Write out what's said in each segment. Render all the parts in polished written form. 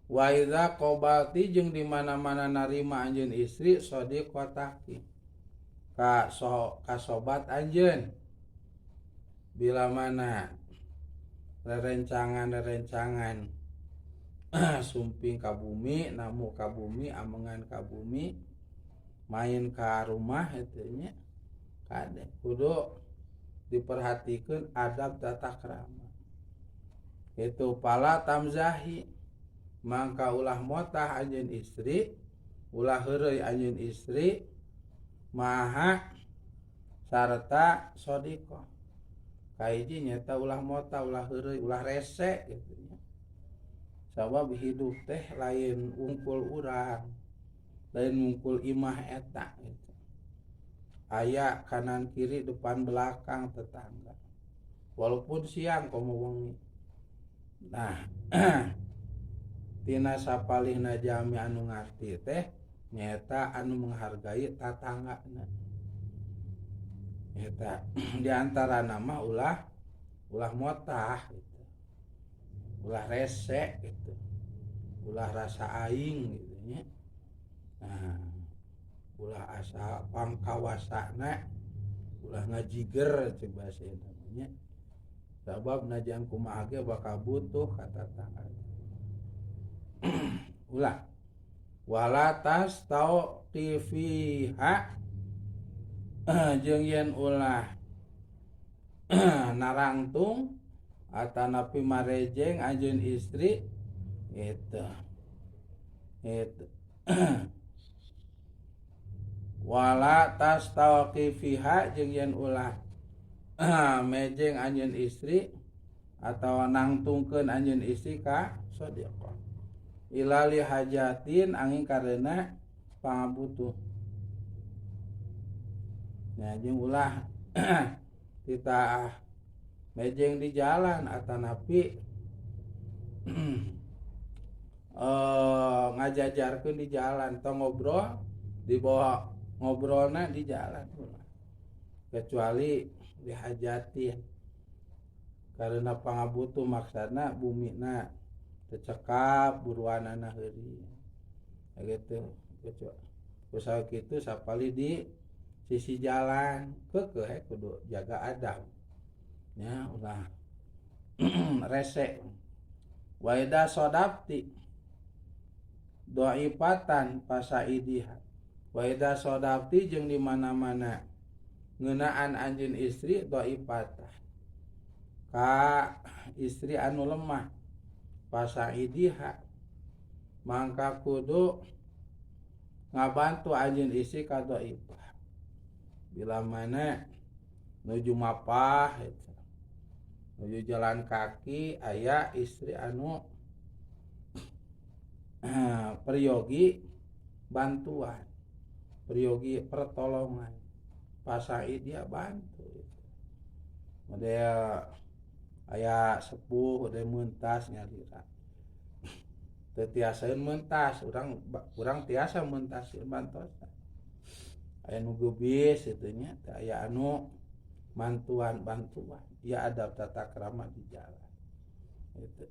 Wa idza qabalti jeung di mana-mana narima anjeun istri sadiqataki ka so ka sobat anjeun, bila mana rerencangan-rerencangan sumping ka bumi, namu ka bumi, amengan ka bumi, main ka rumah itu nya, kade kudu diperhatikan adab tata krama itu. Fala tamzahi, mangka ulah motah anjeun istri, ulah heureuy anjeun istri, ma'aha sarta sadiqah. Kahiji nyata ulah motah, ulah heureuy, ulah rese gitu nya, sabab hidup teh lain wungkul urang, lain wungkul imah eta gitu. Aya kanan kiri, depan belakang, tetangga, walaupun siang komo wengi. Nah, tina sapalihna jalmi anu ngarti teh nyaeta anu menghargai tatanggana. Eta di antara nama ulah ulah motah gitu, ulah rese gitu, ulah rasa aing gitu nya. Nah, ulah asa pangkawasana, ulah ngajiger cek bahasa namanya, sabab najan kumaha ge bakal butuh ka tatangga. Ulah wala tastauqifiha, jeung yen ulah narangtung atanapi marejeng anjeun istri itu itu. Wala tastauqifiha, jeung yen ulah mejeng anjeun istri atau nangtungkeun anjeun istri ka sadiqah illa li hajatin, angin karena pangabutuh. Nah, jeung ulah kita mejeng di jalan atanapi ngajajarkeun di jalan atau ngobrol di bawah, ngobrolna di jalan ulah, kecuali dihajatin karena pangabutuh, maksana bumina teu cekap, buruanana heureuy gitu. Kecuali usaha kitu sapali di sisi jalan, keukeuh he kudu jaga adab nya, ulah rese. Wa idza sodafti dhaifatan fasaidiha. Wa idza sodafti, jeung di mana-mana ngeunaan anjeun istri, dhaifatan ka istri anu lemah, fasaidiha, mangka kudu ngabantu anjeun istri ka dhaifah. Bila mana nuju mapah gitu, nuju jalan kaki, aya istri anu peryogi bantuan, peryogi pertolongan, fasaidiha, bantu gitu. Model aya sepuh udah mentas nyalira, teu tiasaeun mentas, urang urang tiasa mentas, bantosan. Aya nu geubis kitu nya, teu aya anu mantuan, bantuan ya, adab tata krama di jalan gitu.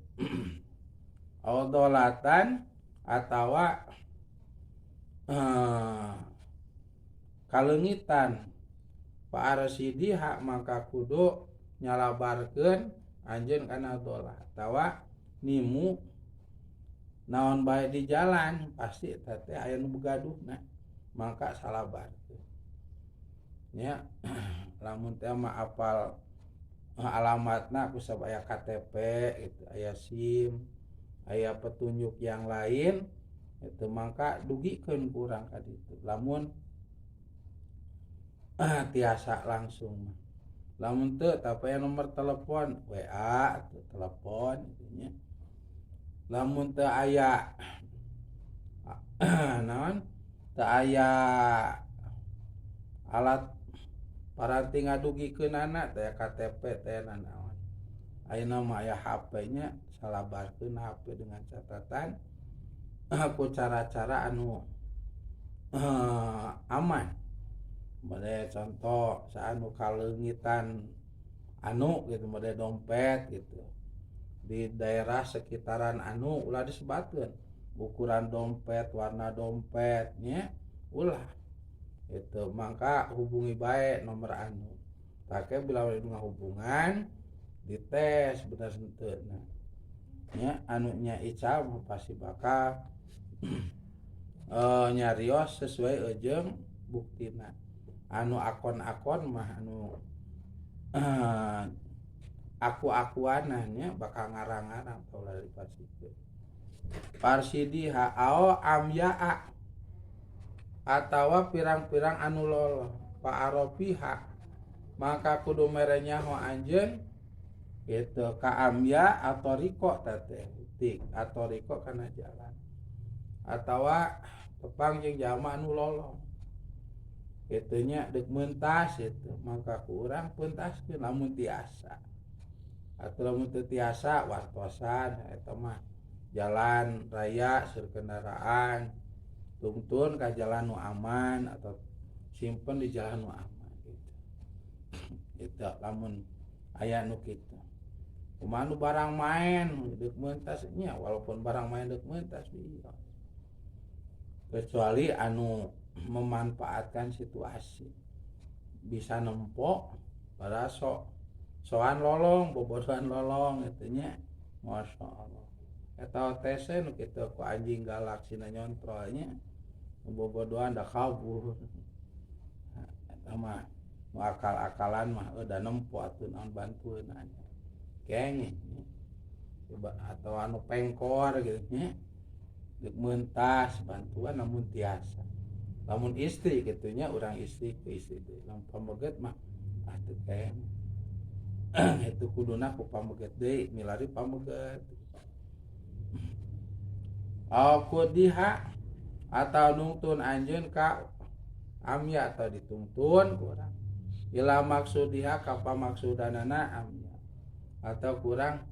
Aw dholatan atawa kaleungitan, fa arsidiha, maka kudu nyalabarkeun anjeun kana dholah atawa nimu naon bae di jalan, pasti eta teh aya nu begaduhna, mangka salabarkeun nya. Lamun teh mah apal alamatna kusabab aya KTP gitu, aya SIM, aya petunjuk yang lain itu, mangka dugikeun ku urang ka ditu lamun tiasa langsung mah. Lamun teu, tapi aya nomor telepon, WA atau telepon gitu nya. Lamun teu aya naon, teu aya alat paranti ngadugikeunana, teu aya KTP, teu aya nanaon, ayeuna mah aya HP nya, salabarkeun HP dengan catatan ku cara-cara anu aman. Model contoh saanu kaleungitan anu gitu, model dompet gitu. Di daerah sekitaran anu ulah disebatkeun ukuran dompet, warna dompetnya ulah itu. Maka hubungi bae nomor anu take. Bila hubungan dites bener henteu nya, anu nya ical pasti bakal nyarios sesuai jeung buktina. Anu akon-akon mah, anu aku-akuan nya bakal ngarang-ngarang, ulah dipasikeun. Parsidiha ao amyaa atawa pirang-pirang anu lolo, fa'arofiha maka kudu mere nyaho anjeun gitu ka amya atau riko teh tik atau riko kana jalan atawa tepang jeung jalma anu lolong kitu nya, deuk mentas itu, maka ku urang pentaskeun lamun tiasa. Atau lamun teu tiasa, wartosan eta mah jalan raya seur kendaraan, tungtun ka jalan nu aman atau simpen di jalan nu aman gitu. Gitu lamun aya nu kitu. Kumaha nu barang maen deuk mentas nya, walaupun barang maen deuk mentas ieu, kecuali anu memanfaatkan situasi bisa nempo pada sok soan lolong, bobodohan lolong gitu nya. Masya Allah, eta OTC nu kitu ku anjing galak sina nyontrol nya, bobodohan da kabur. Eta mah nu akal-akalan mah da nempo atuh, naon bantueun kenging. Coba atau anu pengkor gitu nya, deuk mentas, bantuan lamun tiasa. Lamun istri kitu nya, urang istri ke istri deui. Lamun pameget mah ah teu kenging itu, kuduna ku pameget deui, milari pameget. Au kudiha atau nungtun anjeun ka amya atau dituntun ku urang ila maksudiha ka pamaksudanana amya atau kurang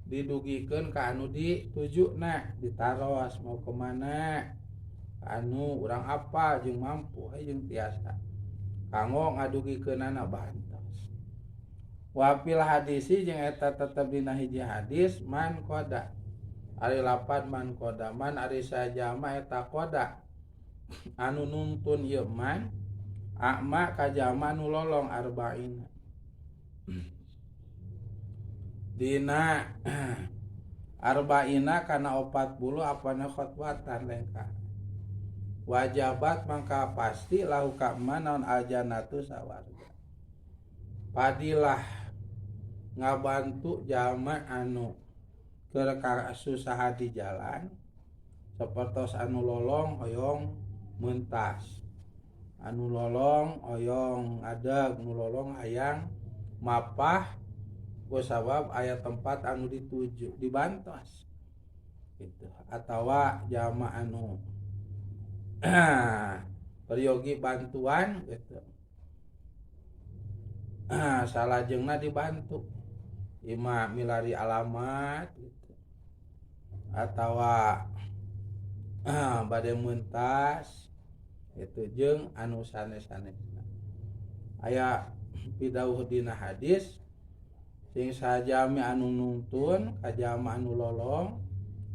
didugikeun ka anu ditujuna, ditaros mau kemana, anu urang apa jeung mampu jeung tiasa kanggo ngadugikeunana, bantos. Wa fil hadisi jeung eta tetep dina hiji hadis, man qoda ari lapan man qoda, man ari sajama eta qoda anu nuntun ieu man a'ma ka jalma nu lolong arba'ina dina arba'ina kana 40 apana khotwatan lengkah, wajabat mangka pasti lahu ka man naon aljannatu sawarga. Padilah ngabantu jalma anu keur kasusahan di jalan, sapertos anu lolong hoyong mentas, anu lolong hoyong ngadeg, nu lolong hayang mapah sabab aya tempat anu dituju, dibantos gitu. Atawa jalma anu peryogi bantuan gitu, salajengna dibantu ima milari alamat gitu atawa bade mentas itu jeung anu sanes-sanesna. Aya pidawuh dina hadis, sing sajami anu nungtun ka jalma anu lolong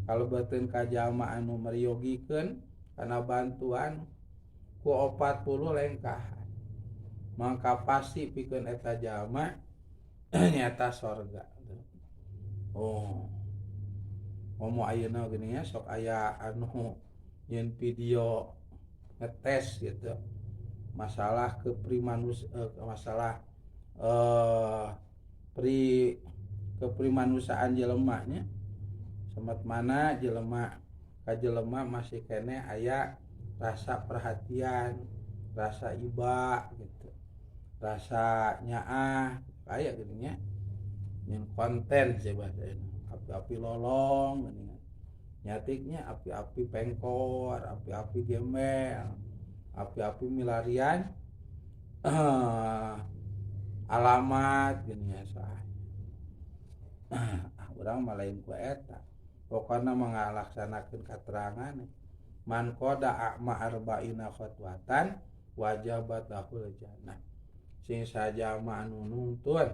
kalebeteun ka jalma anu meryogikeun kana bantuan ku 40 lengkahan, mangka pasti pikeun eta jalma nyata sorga. Oh, komo ayeuna geuning nya, sok aya anu nyieun video ngetes gitu masalah keprimanus masalah pri keprimanusiaan jelema nya, semet mana jelema ka jelema masih keneh aya rasa perhatian, rasa iba gitu, rasa nyaah aya geuning nya. Nyeun konten sih bahasa api-api lolong geuningan nyatiknya, api-api pengkor, api-api gembel, api-api milarian alamat gini ya. Sah urang mah lain ku eta, pokona mah ngalaksanakeun katerangan man qada a'ma arba'ina khotwatan wajabat lahul jannah. Sing sajama anu nungtun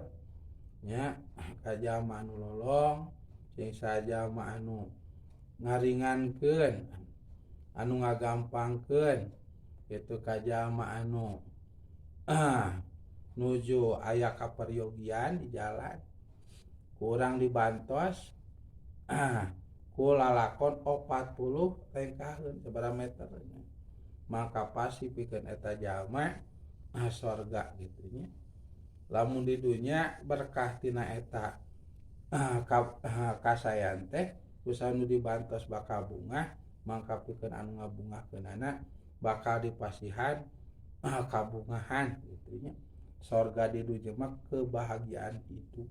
nya ka jalma anu lolong. Sing saha jalma anu ngaringankeun, anu ngagampangkeun kitu ka jalma anu nuju aya kaperyogian di jalan kurang dibantos ku lalakon 40 lengkaheun sabaraha meter maka pasti pikeun eta jalma sorga gitu nya. Lamun di dunya berkah tina eta kasayan teh usaha nu dibantos bakal bungah, mangka pikeun anu ngabungahkeunana bakal dipasihan kabungahan gitu nya. Sorga di dunya mah kebahagiaan hidup.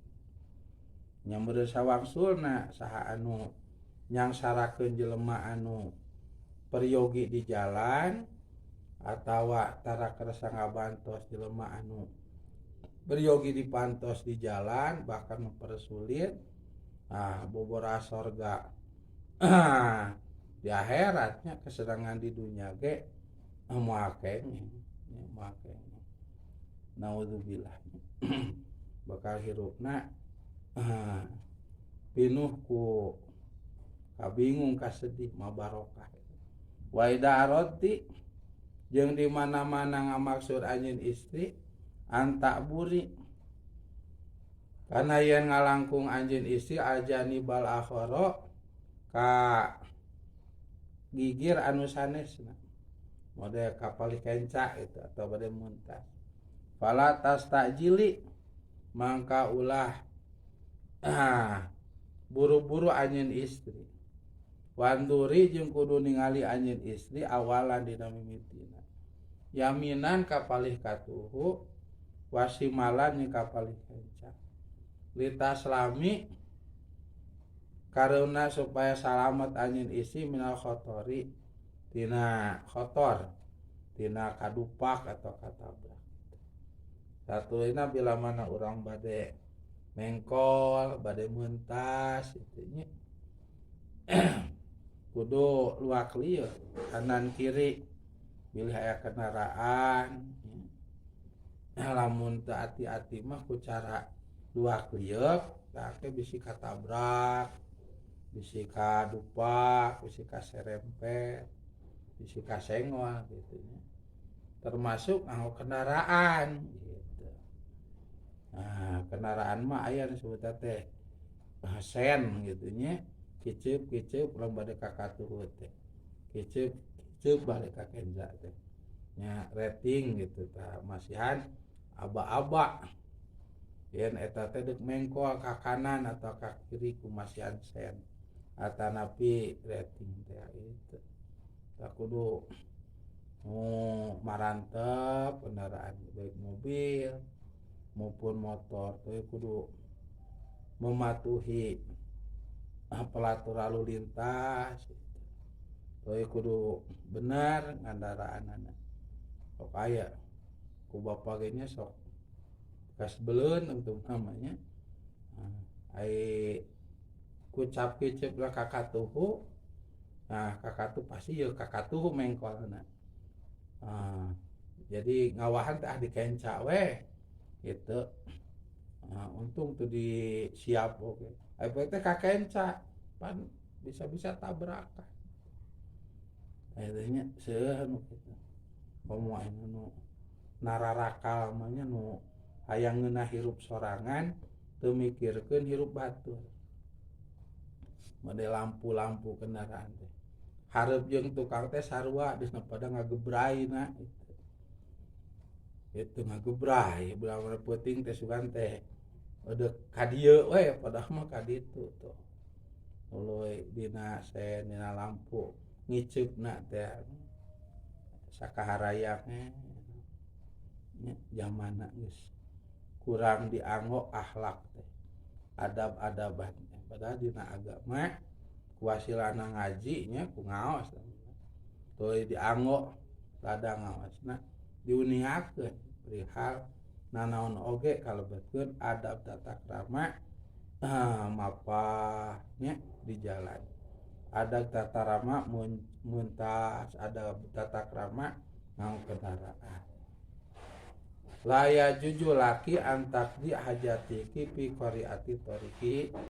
Nya meureun sawangsulna saha anu nyangsarakeun jelema anu peryogi di jalan atawa tara kersa ngabantos jelema anu peryogi dipantos di jalan bahkan mempersulit, bobora sorga di akhiratnya. Kesenangan di dunia ge moal kenging, moal kenging. Naudzubillah, bakal hirupna pinuh ku kabingung, kasedih, mabarokah. Wa idza aradti jeung di mana-mana ngamaksud anjeun istri an ta'buri kana yen ngalangkung anjeun istri aljanibal akhara ka gigir anu sanesna, mode kapalih kenca itu atau bade muntas, fala tastajili mangka ulah buru-buru anjeun istri. Wanduri jeung kudu ningali anjeun istri awalan dina mimitina, yaminan kapalih katuhu, wasimalan jeung kapalih kenca, litaslami karena supaya salamet anjeun istri minal khotori tina khotor, tina kadupak atau katabrak. Satuluyna bila mana urang bade mengkol, bade mentas itu nya, kudu luak lieu kanan kiri bilih aya kendaraan. Lamun teu hati-hati mah ku cara luak lieuk tah ke bisi katabrak, bisi kadupak, bisi kaserempet, bisi kasengol gitu nya, termasuk nganggo kendaraan gitu. Nah, kendaraan mah aya disebutna teh sen gitu nya, kiceup-kiceup urang bade ka katuhu teh, kiceup-kiceup bade ka kenca teh nya, rating gitu tah, masihan aba-aba yen eta teh deuk mengkol ka kanan atau ka kiri ku masihan sen atanapi rating teh itu. Tah, kudu marantep kendaraan baik mobil maupun motor teh kudu mematuhi pelatur lalu lintas gitu. Kudu bener ngandaraanana. Sok aya ku bapa ge nya, sok kasbeleun untuk namanya ai kucap kiceup lah ka katuhu. Nah, ka katuhu pasti ye, ka katuhu mengkolna. Jadi ngawahan teh di kenca we gitu. Nah, untung tuh di siap oge. Ai teh ka kenca pan bisa-bisa tabrakan. Akhirnya seueur nu kitu. Komo anu nu nararakal mah nya, nu hayang ngeunah hirup sorangan, teu mikirkeun hirup batur. Mode lampu-lampu kendaraan teh hareup jeung tukang teh sarua geus pada ngagebrayna gitu. Itu ngagebray belah peuting teh sugan teh deuk ka dieu we, padahal mah ka ditu tuh. Tuluy dina sen, dina lampu ngiceupna teh sakaharayang nya. Zamanna geus kurang dianggo akhlak teh, adab-adaban, padahal dina agama wasilana ngaji nya, ku ngaos tuluy dianggo lada ngaosna, diuningakeun perihal nanaon oge kalebetkeun adab tata krama mapah nya di jalan, adab tata krama muntas, adab tata krama nganggo kendaraan. La yajuzu laki an taqdi hajatiki fi qari'ati tariqi.